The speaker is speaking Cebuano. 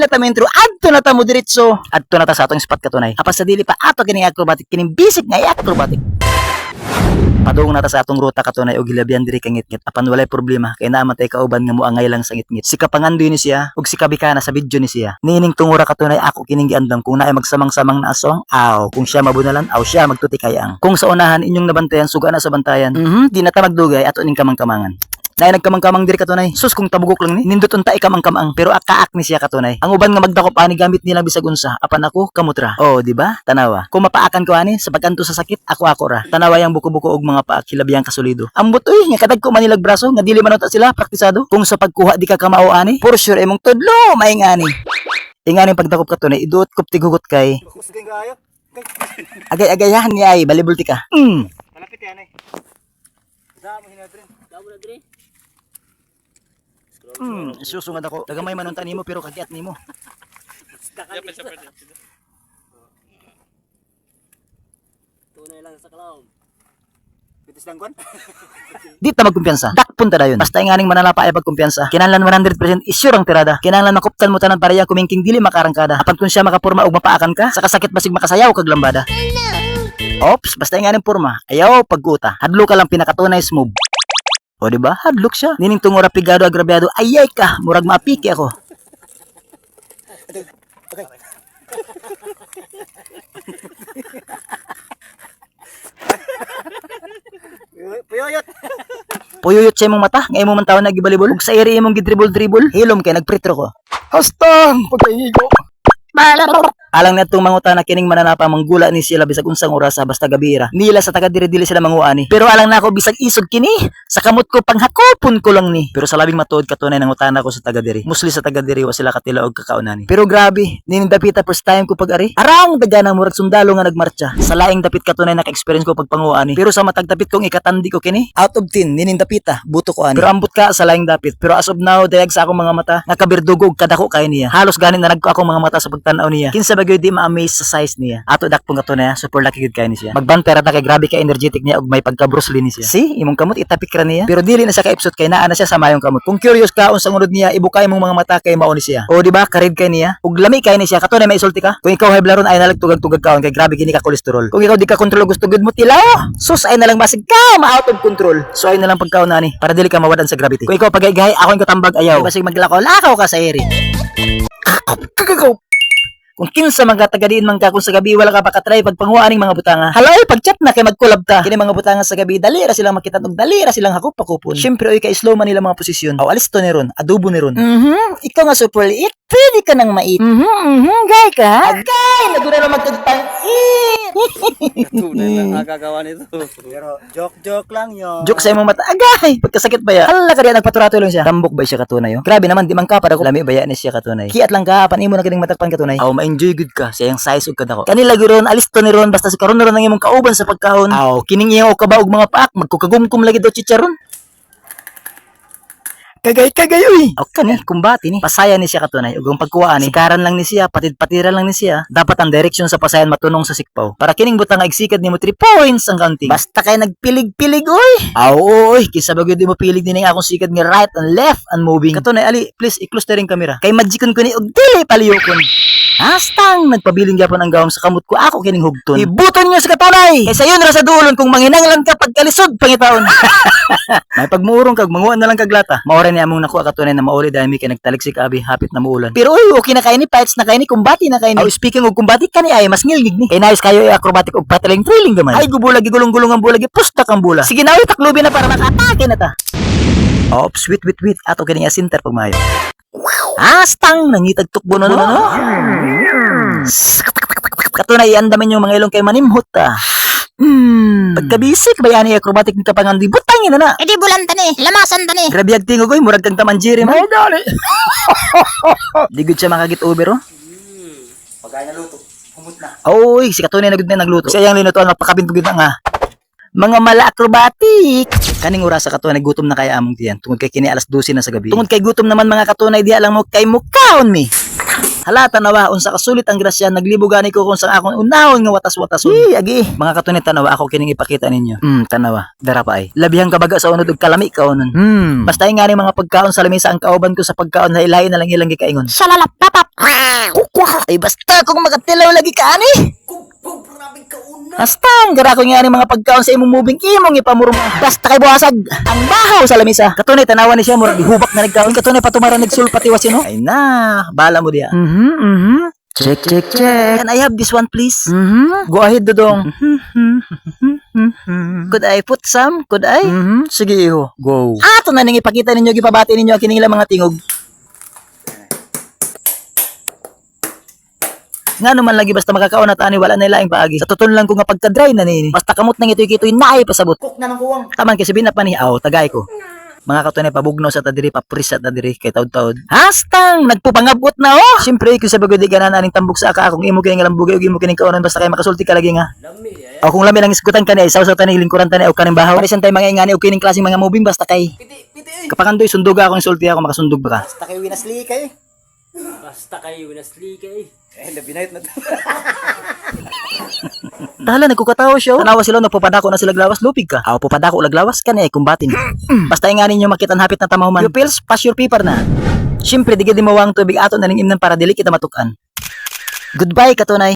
na ta intro, adto na ta mo diretso. Adto na ta sa atong spot, katunay. Apan sa dili pa, ato kining acrobatic, kining basic nga acrobatic. Padung na ta sa atong ruta, katunay, og hilabihan diri ka ngitngit, apan walay problema kay naa man tay kauban nga moangay lang sa ngitngit. Si Kapangandoy ni siya ug si Kabikana sa video ni siya. Niining tungura, katunay, ako kining giandam kung naay magsamang-samang na aswang, aw kung siya mabunalan, aw siya magtutikayang. Kung sa unahan inyong nabantayan, suga na sa bantayan. Di na ta magdugay, ato ning kamang-kamangan. Naay nagkamang-kamang diri, katunay. Sus, kung tabugok lang ni. Nindot unta ikamang-kamang. Pero akaak ni siya, katunay. Ang uban nga magdakop ani gamit nila bisag unsa. Apan ako kamutra. Oh, di ba? Tanawa. Kung mapaakan ko ani sa pag-anto sa sakit, ako ako ra. Tanawa yang buko-buko og mga paak, hilabiyang kasulido. Ambot uy, nga kadagko manilag braso nga dili man unta sila praktisado. Kung sa pagkuha di ka kamao ani, for sure imong tudlo maing ani. Ingani pagdakop, katunay, iduot kop tigugot kay. Agay-agayahan niya ay balibulti ka. Malapit yan eh. Damo hinadrin. Damo na dre. Susungad ako. Tagamay man unta nimo pero kagiat nimo. Tunay lang sa clown. Bitis lang kwan? Di ta magkumpiyansa. Dakpon ta dayon. Basta inganing manalapa ay pagkumpiyansa. Kinahanglan 100% is sure ang tirada. Kinahanglan makuptan mo tanan pareha kumingking dili makarangkada. Apan kung siya makapurma og mapaakan ka, sa kasakit basig makasayaw kag lambada. Ops, basta inganing porma. Ayaw pagkuta. Hadlo ka lang pinakatunay smooth. O, di ba? Hadlok siya. Nining tungura pigado agrabyado. Ayay ka, murag maapiki ako. Puyuyot. Puyuyot sa imong mata, nga imong man taon nagibalibol. Ug sa iri imong gidribol-dribol, hilom kay nagpritro ko. Hastang pagkaigo. Alang na itong mangutana kining mananapa manggula ni sila bisag unsang orasa basta gabi ra. Nila sa taga diri dili sila manguani. Pero alang nako bisag isog kini sa kamot ko panghakopon ko lang ni. Pero sa labing matuod, katunay, nangutana ko sa taga diri. Mostly sa taga diri wa sila katila og kakaunani. Pero grabe, nining dapita first time ko pag ari. Arang dagana murag sundalo nga nagmarcha. Sa laing dapit, katunay, naka-experience ko pagpanguani. Pero sa matag dapit kong ikatandi ko kini, out of 10 nining dapita buto ko ani. Pero ambot ka sa laing dapit. Pero as of now dayag sa akong mga mata nga kabirdugo og kadako kay niya. Halos ganin na nagko akong mga mata sa pagtan-aw niya. Kinsa ba gyud di ma-amaze sa size niya? Ato dakpong katunay, super lucky gyud kay ni siya. Magbantay ra ta kay grabe ka energetic niya ug may pagka Bruce Lee ni siya. See, imong kamot itapik ra niya. Pero dili na siya kaipsot kay naa na siya sa mayong kamot. Kung curious ka unsang unod niya, ibukay imong mga mata kay mao ni siya. O di ba karid kay niya? Ug lami kay ni siya, katunay, maisulti ka. Kung ikaw high blood ay nalag tugag-tugag kaon kay grabe kini ka kolesterol. Kung ikaw di ka kontrol gusto gud mo tilaw. Sus ay nalang basig ka ma-out of control. So ay nalang pagkaon nani para dili ka mawadan sa gravity. Kung ikaw pagay-gay ako ang katambag ayaw. Basig maglakaw-lakaw ka sa eri. Kung kinsa man ka taga diin man ka, kung sa gabi wala ka pa katry pagpanguha aning mga butanga. Halay pag-chat na kay mag-collab ta. Kini mga butanga sa gabi dali ra silang makita ug dali ra silang hakop-hakopon. Syempre oy kay slow man nila mga posisyon. Aw alis to ni ron, adobo ni ron. Ikaw nga super liit, pwede ka nang mait. Gay ka. Agay, naguna na magkagpang. Tunay lang nakagawa nito. Pero joke-joke lang yun. Joke sa imong mata. Agay! Pagkasakit ba ya? Hala ka diya, nagpaturato lang siya. Tambok ba siya, katunay? Oh? Grabe naman, di man ka para lami ba ya ni siya, katunay. Kiat lang ka, pan imo na kining matakpan, katunay. Aw, ma-enjoy gud ka sa iyang size ug kadako. Kanila gyud ron, alis to ni ron basta sa karon ron ang imong kauban sa pagkaon. Aw, kining iyang og kabaog mga paak, magkukagumkum lagi daw chicharon. Kagay kagay uy. Aw kani kumbati ni. Pasaya ni siya, katunay, ug ang pagkuha ni. Sikaran lang ni siya, patid-patiran lang ni siya. Dapat ang direction sa pasayan matunong sa sikpaw. Para kining butang nga igsikad nimo 3 points ang counting. Basta kay nagpilig-pilig uy. Aw uy, kinsa ba gyud di mo pilig nining akong sikad nga right and left and moving. Katunay, ali, please i-close na rin camera. Kay magicon ko ni og dili paliyokon. Hastang nagpabiling gyapon ang gawom sa kamot ko ako kining hugton. Ibuton niyo sa katunay. Kay sayon ra sa duolon kung manginanglan ka pagkalisod pangitaon. May pagmuurong kag manguan na lang kag lata. Maura ni among nakuha, katunay, na mauli dahil mi kay nagtaliksik abi hapit na muulan. Pero uy, okay na kay ni fights na kay ni kumbati na kay ni. Oh, speaking og kumbati kani ay mas ngilngig ni. Kay nice kayo ay acrobatic og pataling thrilling gamay. Ay gubula gigulong-gulong ang bola gipusta kang bola. Sige na uy, taklubi na para makaatake na ta. Ops, wait, wait, wait. Ato kini nga center pagmayo. Hastang nangitag tukbo no no no. Katunay, iandamin yung mga ilong kay manimhot ta. Pagkabisik ba yani acrobatic ni kapangandoy butangin na na. Edi bulan tani, lamasan tani. Grabe ag tingog oy, murag kang tamanjiri man. Mao gani. Di gud siya makagit over oh. Pagkain na luto. Humot na. Oy, si katunay na gud na nagluto. Siya yang linutuan mapakabin gud na nga. Mga mala acrobatic. Kaning oras sa katunay gutom na kaya among tiyan. Tungod kay kini alas 12 na sa gabi. Tungod kay gutom naman mga katunay diha lang mo kay mukaon mi. Hala, tanawa unsa kasulit ang grasya, naglibo gani ko kung sa akong unahon nga watas-watason. Hi, agi. Mga katunay, tanawa ako kining ipakita ninyo. Tanawa. Dara pa ay. Labihang kabaga sa unod ug kalami kaonon. Basta nga ni mga pagkaon sa lamesa, ang kauban ko sa pagkaon na ilahi na lang ilang gikaingon. Shalalapapap. Ay, basta kung makatilaw lagi ka ani. Basta ang gara ko nga ni mga pagkaon sa imong moving imong ipamurma. Basta kay buhasag ang bahaw sa lamesa. Katunay, tanawa ni siya, murag gihubak na nagkaon. Katunay, patumaran nagsulpati was no. Ay na, bala mo diya. Check, check, check. Can I have this one, please? Go ahead, Dodong. Could I put some? Could I? Sige, iho. Go. Ato na ning ipakita ninyo, gipabati ninyo ang kining ilang mga tingog. Nga naman lagi basta makakaon at ani wala na ilaing paagi. Sa totoo lang ko nga pagka-dry na nini. Basta kamot nang itoy-kitoy naay pasabot. Cook na ng kuwang. Taman kasi binap man ni aw tagay ko. Mga katunay, pabugnaw sa tadiri, papris sa tadiri kay taud-taud. Hastang nagpupangabot na oh. Siyempre kung sa bagod di ganan aning tambok sa aka akong imo kining lambugay ug imo kining kaonon basta kay makasulti ka lagi nga. Lami eh. O kung lami lang isgutan kani ay sawsaw tani lingkuran tani o kaning bahaw. Parisan tay mga ingani og kining klaseng mga moving basta kay Piti, piti eh. kapakandoy sunduga akong sulti ako makasundog ba ka. Basta kayo winasli kayo. Basta kayo winasli kay. Eh, labinayot na to. Tahala, nagkukatawa siya, oh. Tanawa sila, nagpapadako na sila glawas, lupig ka. Aw, papadako laglawas ka na eh, kumbatin. Basta nga ninyo makitan hapit na tamahuman. Pupils, pass your paper na. Siyempre, di gid mawang tubig ato na ning imnan para dili kita matukan. Goodbye, katunay.